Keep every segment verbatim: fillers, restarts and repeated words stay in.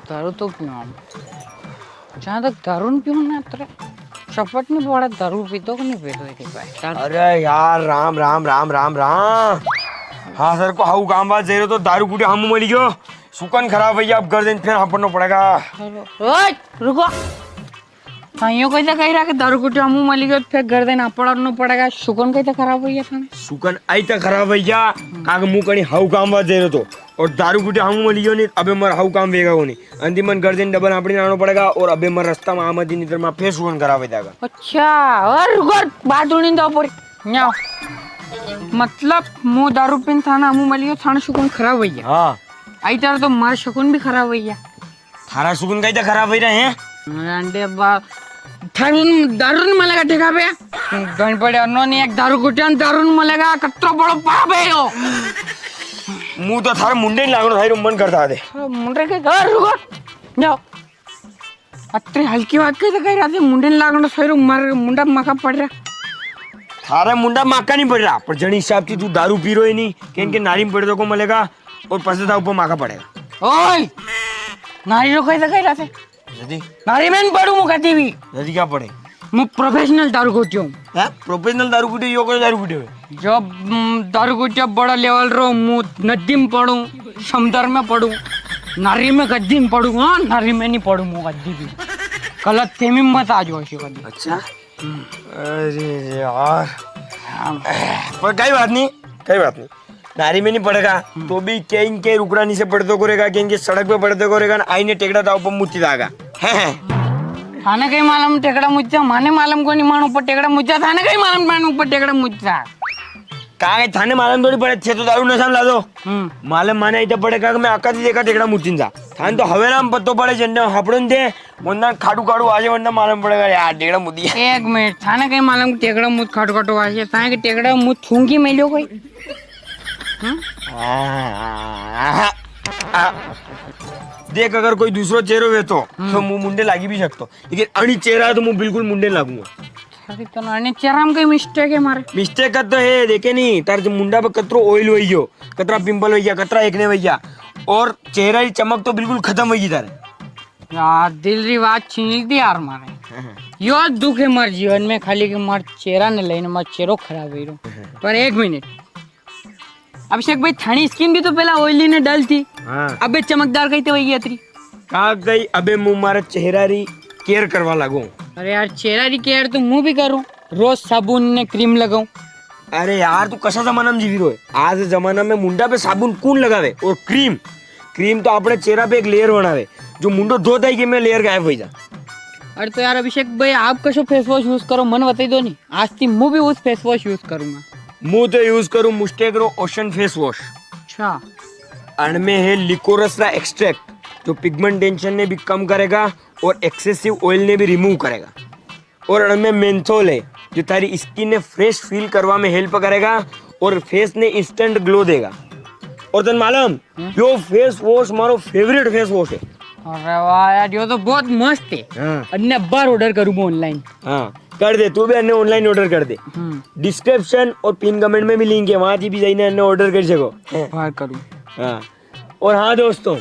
दारू तो पीऊं हम। जहाँ तक दारू नी पीऊं ना, अतरे चपट नी पड़े, दारू पीतो कि नी पीतो, इतरी बाई। दारू अरे यार, राम, राम, राम, राम, राम। हाँ, सर को हाउ काम बात जई रो तो दारू कुटी हमू मली गयो। सुकन खराब भैया, अब गर्दन फेर हापड़नो पड़ेगा। ओए, रुको। हाँ, यो कैसे कही रहा कि दारू कुटी हमू मली गयो, फेर गर्दन हापड़नो पड़ेगा। सुकन कैसे खराब भैया थाने? सुकन आई तो खराब भैया, काके मू कणी हाउ काम बात जई रो तो। और दारू कुटी हमू मली गयो नी, अबे मारे हाउ काम वेगा कोनी। अंतिम मन गर्दन डबल हापड़ी आनो पड़ेगा और अबे मारे रस्ता में आमदी नी तर मारे फेर सुकन खराब हो जाएगा। अच्छा, और रुको, बात हुणी दो पूरी। न्याओ। मतलब, मू दारू पीन थाने हमू मली गयो, थाने सुकन खराब भैया। हाँ। आई तार तो मारे सुकन भी खराब भैया। थारा सुकन कई तो खराब होई रहे हैं? अरे अंडे बा, थारून दारून मलेगा ठेका पे। गण पड़े अन्नो नी एक दारू कुटियान दारून मलेगा, कतरो बड़ो पाप है यो। मू तो थारे मुंडे नी लागणो, थारो मन करता दे। अरे मुंडे के घर रुको। जाओ। अतरी हल्की बात कैसे कही रहा थे? मुंडे नी लागणो सही रो, मारे मुंडा माका पड़ रहा। थारे मुंडा माका नी पड़ रहा, पर जणी हिसाब थी तू दारू पी रो है नी, के इनके नारी में पड़ दो को मलेगा। और पसे था ऊपर माका पड़ेगा। ओए! नारी रो कैसे कही रहा थे? जदी? नारी में नी पड़ू मू कदी भी। जदी क्या पड़े? मू professional दारू कुटियो हूँ। हैं? Professional दारू कुटियो, यो कोई दारू कुटियो है? जो, हम्म, दारू कुटियो बड़ा level रो, मू नदी में पड़ू, समुद्र में पड़ू, नारी में कदी नी पड़ू, हाँ, नारी में नी पड़ू मू कदी भी। गलत फहमी में मत आ जाओ ऐसी कदी। अच्छा? अरे यार। हाँ। पर कई बात नी, कई बात नी। नारी में नी पड़ेगा, तो भी कई इनके रुकड़ा नीचे पड़तो करेगा, कई इनके सड़क पे पड़तो करेगा, ना आईने टेकड़ा ताऊ पर मुत्ती दागा। हैं, हैं। थाने कई मालूम टेकड़ा मुत्ता, माने मालूम कोनी मानू पर टेकड़ा मुत्ता, थाने कई मालूम मानू पर टेकड़ा मुत्ता। कहाँ गए थाने मालूम थोड़ी पड़े, थे तो दारू नशा में ला दो। हम्म। मालूम माने इतना पड़ेगा कि मैं आका दी देखा टेकड़ा मुत्ती जा। थाने तो हवेरा में पत्तो पड़े, जंडे हापड़न दे, वरना खाटू खाटू आजे, वरना मालूम पड़ेगा यार, टेकड़ा मुत्ती है। एक मिनट, थाने कई मालूम टेकड़ा मुत खाटू खाटू आजे, थाने के टेकड़ा मुत थूंकी मेल्यो कोई? हम्म? आ, आ, आ, आ। देख, अगर कोई दूसरो चेहरो वे तो, हम्म। तो मू मुंडे लागी भी सकतो, लेकिन अणी चेहरा तो मू बिल्कुल मुंडे नी लागूंगा। अरे तो ना, अणी चेहरा में कोई mistake है मारे? Mistake का तो है, देखे नी, तार जो मुंडा पे कतरो oil वई गयो, कतरा pimple वई गया, कतरा acne वई गया, और चेहरा की चमक तो बिल्कुल खत्म वई गई तारे। यार, दिल री बात छीन ली थी यार मारे। हाँ, हाँ। यो दुख है मारे जीवन में, खाली के मारे चेहरा ने लेने, मारे चेहरो खराब हुई रो। हाँ, हाँ। पर एक मिनट, अभिषेक भाई, थानी skin भी तो पहला oily ने dull थी। हाँ। अबे चमकदार कई ते वई अतरी? का गई, अबे मू मारा चेहरा री care करवा लागो। अरे यार, चेहरा री care तो मू भी करूँ, रोज साबुन ने cream लगाऊं। अरे यार, तू कसा जमाना में जीवी रो है? आज जमाना में मुंडा पे साबुन कौन लगावे? और cream, cream तो आपणे चेहरा पे एक layer बनावे, जो मुंडो धोता ही के में layer गायब हो जा। अरे तो यार अभिषेक भाई, आप कसो face wash use करो, मन बताई दो नी। आज थी मू भी उस face wash use करूंगा। मू तो use करूं मुस्टेक रो Ocean face wash। अच्छा। अणमें है लिकोरस रा extract, जो pigmentation ने भी कम करेगा और excessive oil ने भी remove करेगा। और अणमें menthol है, जो थारी skin ने fresh feel करवा में help करेगा और face ने instant glow देगा। और तन मालूम, हम्म। यो face wash मारो favourite face wash है। अरे वाह यार, यो तो बहुत मस्त है। हाँ। अन्ने बार order करूँ मैं online। हाँ, कर दे, तू भी अन्ने online order कर दे। हम्म। Description और pin comment में भी link है, वहाँ थी भी जाइने अन्ने order कर सको। बार करूँ। हाँ। और हाँ दोस्तों,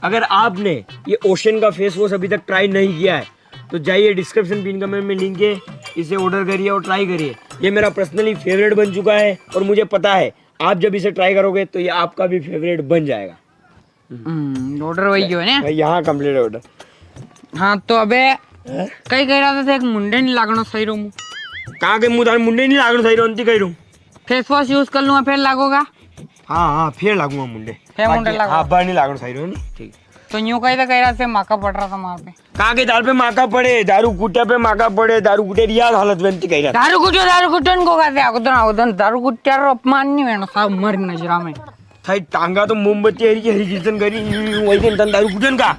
अगर आपने ये Ocean का face wash अभी तक try नहीं किया है, तो जाइए, description pin comment में link है, इसे order करिए और try करिए। ये मेरा personally favourite बन चुका है और मुझे पता है, आप जब इसे try करोगे, तो ये आपका भी favourite बन जाएगा। हम्म, order वई गयो है ना? भाई, यहाँ complete order। हाँ, तो अबे, हैं? कई कई रहा था, एक मुंडे नी लागणो सही रो मू। कहाँ के मू थारे मुंडे नी लागणो सही रो, अंती कई रो? Face wash use कर लूंगा, फिर लागोगा? हाँ, हाँ, फिर लागूंगा मुंडे। फिर मुंडे बाकी, लागोगा? हाँ, बार नी लागणो सही रो, नी? ठीक। तो यूं कई तो कई रहा था, माका पड़ रहा था मार पे। कहाँ के दारू पे माका पड़े, दारू कुटिया पे माका पड़े, दारू कुटिया री याद हालत बनती कही रहा। दारू कुटियो, दारू कुटियो को कहते हैं, आगो दन, आगो दन, दारू कुटिया रो अपमान नी वेणो, साहब, मर नजरा में। थाई टांगा तो मोमबत्ती हरी हरी कीर्तन करी, वही दिन तन दारू कुटियन का।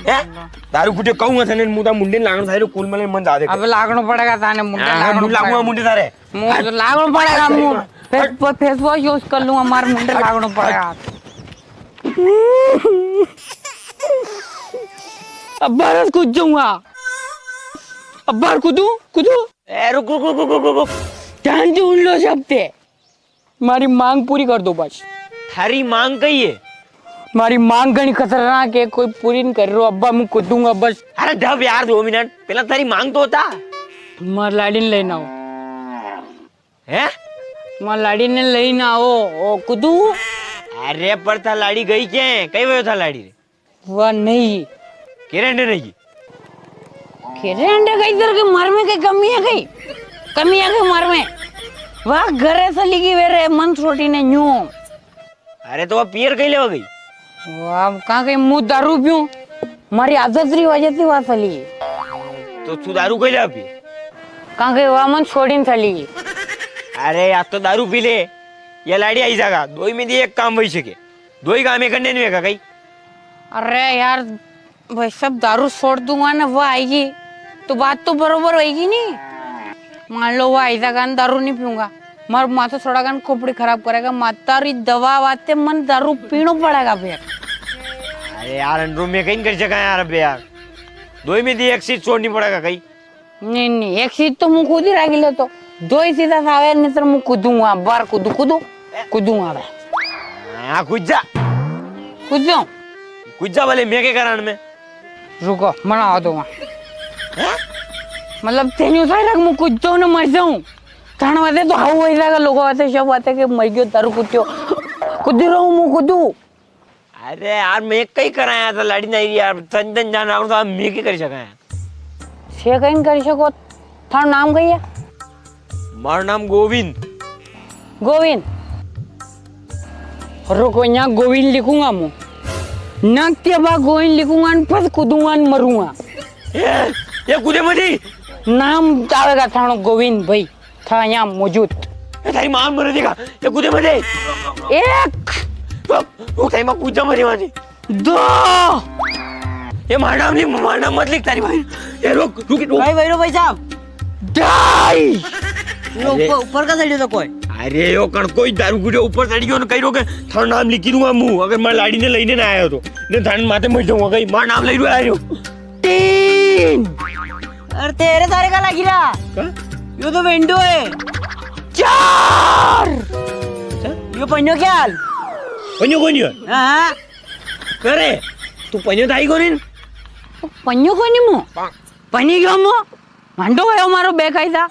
हैं? दारू कुटियो कहूंगा थाने, मुंडा मुंडे लागण सारे कुल मले मन ज्यादा अब लागणो पड़ेगा थाने, मुंडे हाँ, लागणो मुंडे लागूंगा पड़ेगा। मुंडे थारे। मुंह तो लागणो पड़ेगा, मुंह। फेस, face wash use कर लूंगा, मार मुंडे लागणो पड़ेगा। अब बार कूद जाऊंगा। अब बार कूदू, कूदू। ए, रुक, रुक, रुक। ध्यान से हुण लो सब ते। मारी मांग पूरी कर दो बस। थारी मांग कई है? मारी मांग घणी खतरनाक है, कोई पूरी नी कर रो। अब्बा मूं कूदूंगा बस। अरे दब यार, दो मिनट, पेला थारी मांग तो बता। मार लाड़ी ने लेना हो। हैं? मार लाड़ी ने लेना हो, ओ कूदू। अरे पर था लाड़ी गई के? कई वयो था लाड़ी रे? वा नी। केरे अंडे नी? केरे अंडे कई दर के मार में कई कमी है कई? कमी है कई मार में? वा घरे सली गी वेरे मन छोड़ी ने न्यू। अरे तो वा पियर कई लेवा गई? वा कां के मूं दारू पीऊं, मारी आदत री वजह ती वा सली। तो तू दारू कई लेवा पी? कां के वा मन छोड़ी ने सली। अरे या तो दारू पी ले, या लाड़ी आई जागा, दोई में दी एक काम वई सके। दोई काम एक अंडे नी वेगा कई? अरे यार, भाई साहब, दारू छोड़ दूंगा ना, वो आएगी, तो बात तो बरोबर होएगी नी। मान लो, वो आई जागा ना, दारू नी पीऊंगा, मार माथो थोड़ा कन खोपड़ी खराब करेगा, माता री दवा वाते मन दारू पीणो पड़ेगा फिर। अरे यार, अन रूम में कई कर सका यार, अबे यार, दोई में दी एक चीज छोड़नी पड़ेगा कई। नी, नी, एक सीट तो मूं खुद ही राखी लेतो। दोई सीटा सावे, नितर मूं कूदूंगा, बार कूदू, कूदू, कूदूंगा बे। हाँ, कूद जा। कूद जाऊं? कूद जा भले, मैं के करां में? रुको, मना आ दो वहाँ। हाँ? मतलब, तेन्यू सारे रख, मूं कूद जाऊं ना मर जाऊं। थाने वाते तो हाउ वही जागा, लोगों वाते, सब वाते के मर गयो, दारू कुटियो। कूदी रहूं, मूं कूदू। अरे यार, मैं कई करां यार, तो लाड़ी नी आई यार, तन तन जान रहा हूँ, तो मैं कई कर सका यार? से कई नी कर सको, थारो नाम कई है? मारो नाम गोविंद। गोविंद? रुको, यहाँ गोविंद लिखूंगा मूं। नक ते बा गोविंद लिखूंगा, न पस कूदूंगा, न मरूंगा। ए, ये कूदे मती। नाम आवेगा थारो गोविंद भाई। था यहाँ मौजूद। ए, थारी माँ मरे देगा। ये कूदे मते। एक। रुक, रुक, थारी माँ कूद जा मरी माँ जी। दो। ये मारा नाम नी, मारा नाम मत लिख थारी भाई। ये रुक, रुक, रुक। भाई, भाई, रो भाई साहब। ढाई। यो अरे। ऊपर, ऊपर का चढ़ियो तो कोई? अरे, यो कण कोई दारू कुड़े ऊपर चढ़ गयो न कई रो के थारो नाम लिखी दूंगा मूं, अगर मारी लाड़ी ने लेने ना आयो तो। ने थाने माथे मर जाऊंगा कई, मारो नाम ले रो आयो। तीन। अरे तेरे सारे का लागी रा। का? यो तो वेंडो है। चार। अच्छा? यो पन्यो क्या हाल? पन्यो कोनी है? हाँ। करे, तू पन्यो ताई कोनी? पन्यो कोनी मु? पन्यो क्यों मु? मांडो है मारो बेकायदा।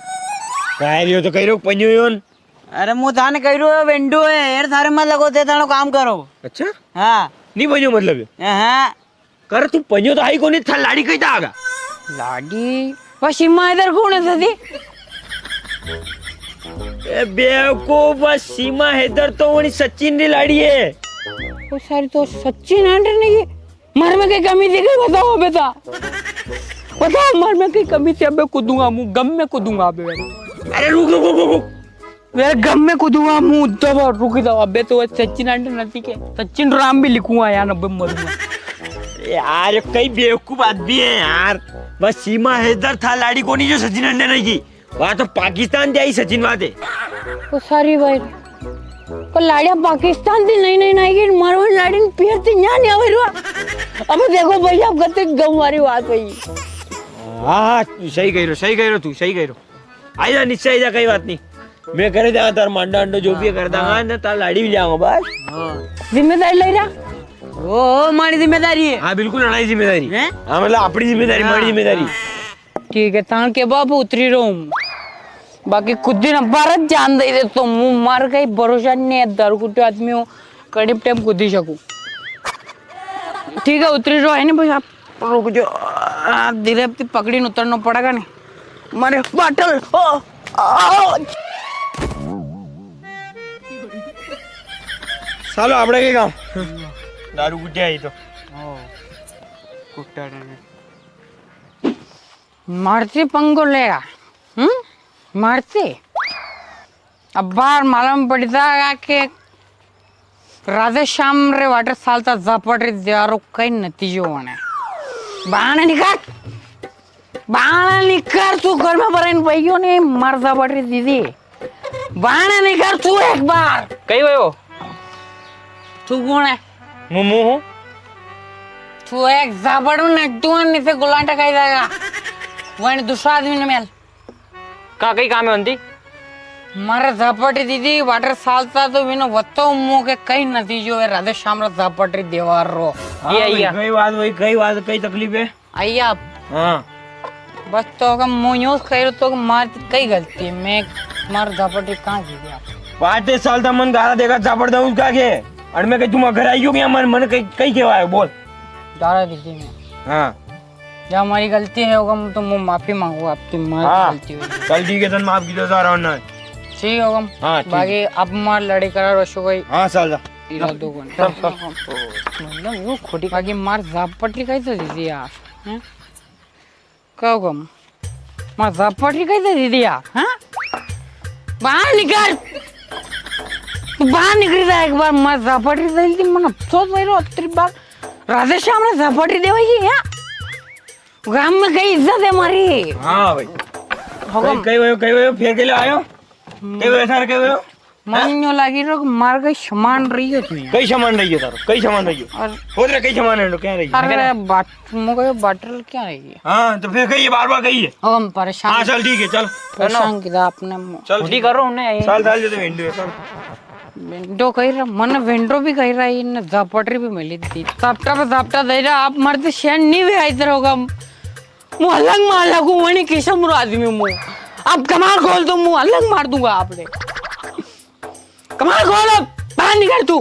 काय यो तो कई रो पन्यो योन। अरे मु थाने कई रो वेंडो है, यार थारे मत लगो, ते थानो काम करो। अच्छा? हाँ। नी पन्यो मतलब? हाँ। कर तू पन्यो तो हाई कोनी, था लाड़ी कई ता आगा? लाड़ी? वा सीमा हैदर कौन है सदी? ए बेवकूफ, वा सीमा हैदर तो वणी सचिन री लाड़ी है। ओ सारी तो सचिन आंडर नहीं। मार में कई कमी थी कई बताओ बेटा। बताओ मार में कई कमी थी, अबे कूदूंगा मु, गम में कूदूंगा अबे। अरे रुक, रुक, रुक, रुक। वे गम में कूदूंगा, मुंह दबा, रुकी जाओ। अबे तो वो सचिन अंडे नती के, सचिन राम भी लिखूंगा यार, अबे मरूंगा। यार, यो कई बेवकूफ आदमी है यार। बस सीमा हैदर था लाड़ी कोनी जो सचिन अंडे नहीं की। वा तो पाकिस्तान ते आई सचिन वा ते। ओ सारी भाई। पर लाड़िया पाकिस्तान ती नहीं, नहीं, नहीं की, मारो लाड़ी ने पियर ती न्या, न्या भाई रुआ। अबे देखो भाई, आप गते गम वारी बात भाई। हाँ, हाँ, सही कई रो, सही कई रो तू, सही कई रो। आई जा, नीचे आई जा, कई बात नी। मैं करे जा, तार मांडा अंडो जो भी है, कर दांगा, हाँ। ना तार लाड़ी भी ले आऊंगा, बस। हाँ। जिम्मेदारी ले रहा? ओ, ओ, मारी जिम्मेदारी है। हाँ, बिल्कुल, अणाई जिम्मेदारी। हैं? हाँ, मतलब, अपनी जिम्मेदारी, हाँ, मारी जिम्मेदारी। हाँ। ठीक है, तान के बाप उतरी रहूं। बाकी कुछ दिन भारत जान दे दे तो मु मर गई, भरोसा नहीं है, दारू कुट्टे आदमी हूँ, कड़ी टाइम कूदी सकूं। ठीक है, उतरी रो है नी भाई, आप रुक जाओ। आ, धीरे ती पकड़ी न उतरनो पड़ेगा नी। मारे बाटल, ओ, आ। सालो, आपड़े के काम? दारू कुटिया ही तो। ओ, कुट्टा ने। मारती पंगो लेगा, हम्म? मारती। अबार मालूम पड़ता है कि राधे श्याम रे वाटर सालता झापट रे द्यारो कई नतीजो होने। बाणे निकर, बाणे निकर, तू घर में बरेन भाइयों ने मार झापट रे दीदी। बाणे निकर तू एक बार। कई वयो? तू कौन है? मु, मु हूँ। तू एक झापट में नट्टू है, नीचे गुलांटा खाई जाएगा। वहीं दूसरा आदमी ने मेल। का कई काम है होंदी? मारा झापट री दीदी, वाटर सालता तो विनो वत्तो मु के कई नतीजो है, राधे श्याम रा झापट री देवार रो। हाँ या, भाई, या। कई बात भाई, कई बात, कई तकलीफ है? आई आप। हाँ। बस तो का मु यूं कह रहा तो मार कई गलती है, मैं मार झापट री कहाँ की गया? वाटर सालता मन गारा देगा झापट दऊं का के? अड़ मैं कई तुम घर आई हो क्या? मन, मन कई, कई केवा है, बोल। गारा दीदी मैं। हाँ। या मारी गलती है होगा, तो मु माफी मांगू आपती, मारी हाँ। गलती हुई। चल ठीक है, तन माफ की दो सारा होना। ठीक होगा। हाँ, ठीक। बाकी आप मार लड़ाई करा रोशो कोई। हाँ, साल जा। इरादो कोनी। चल, चल। मतलब, यो खोटी बाकी मार झापट री कई तो दीदी यार। हैं? कहो कम। मार झापट री कई तो दीदी यार। हैं? बाहर निकल। तू बाहर निकल जा एक बार, मार झापट री दीदी, मन अफसोस भाई रो अतरी बार। राधे श्याम ने झापट री देवाई है। गाम में कई इज्जत है मारी। हाँ भाई। होगा। कई, कई वयो, कई वयो, फेर के लिए आयो? हम्म। कई वयो, सारे कई वयो? मन न्यू लागी रो, मार कई सामान रही हो तू यार। कई सामान रही हो तारो? कई सामान रही हो? और होदरे कई सामान है, क्या रही हो? अरे, बाट-, मु कहो बाटल क्या रही है? हाँ, तो फिर कही है, बार-बार कही है। अब हम परेशान। हाँ, चल ठीक है, चल। परेशान किया आपने मु। चल, खुद ही ठीक है। करो उन्हें, ये चल, चल, ये तो हिंदू है, चल। वेंडो कही रहा, मन वेंडो भी कही रहा है, इन्हें झापट री भी मिली थी। झापटा पे झापटा दे रहा, आप मरते शहर नहीं भी आई तरह होगा। मु अलग मार लगू, वणी किस्म रो आदमी मु। आप कमाल खोल दो, मु अलग मार दूंगा आपने। कमाल खोल, अब बाहर निकल तू।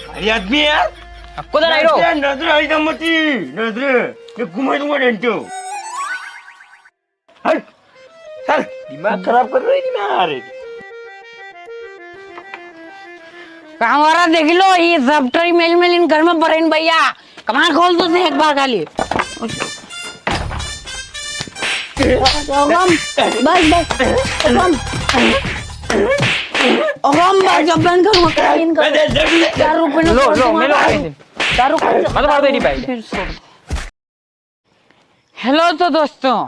अरे आदमी यार। अब कुधर आई रो? नजर, नजर आई दम मती, नजर। ये घुमा दूंगा डंटो। हट, चल, दिमाग खराब कर रही दिमाग। अरे। कहाँ वाला देख लो, ये सब ट्री मेल मेल इन घर में भरे इन भैया। कमाल खोल दो से एक बार खाली। ओगम, बस, बस, ओगम। ओगम, बस, जब बंद करूँ, खाली इनका। चार रुपए लो, लो, मैं लो, चार रुपए मत मार दे नी भाई। फिर छोड़। हेलो, तो दोस्तों,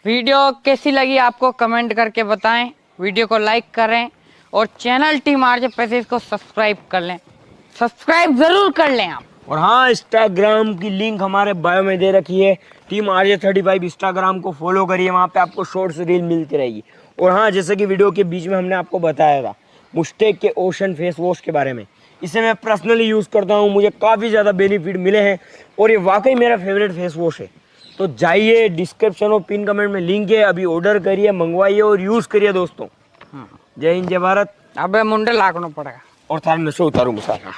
वीडियो कैसी लगी आपको कमेंट करके बताएं। वीडियो को लाइक करें और चैनल टीम आरजे पैसेज को सब्सक्राइब कर लें, सब्सक्राइब जरूर कर लें आप। और हाँ, इंस्टाग्राम की लिंक हमारे बायो में दे रखी है। Team RJ thirty five Instagram को फॉलो करिए, वहाँ पे आपको शॉर्ट्स रील मिलती रहेगी। और हाँ, जैसे कि वीडियो के बीच में हमने आपको बताया था मुस्टेक के ओशन फेस वॉश के बारे में, इसे मैं पर्सनली यूज़ करता हूँ, मुझे काफ़ी ज़्यादा बेनिफिट मिले हैं और ये वाकई मेरा फेवरेट फेस वॉश है। तो जाइए, डिस्क्रिप्शन और पिन कमेंट में लिंक है, अभी ऑर्डर करिए, मंगवाइए और यूज़ करिए दोस्तों। हम्म। जय हिंद, जय भारत। अबे मुंडे लागनो पड़ेगा। और थारे नशो उतारूंगा सारा।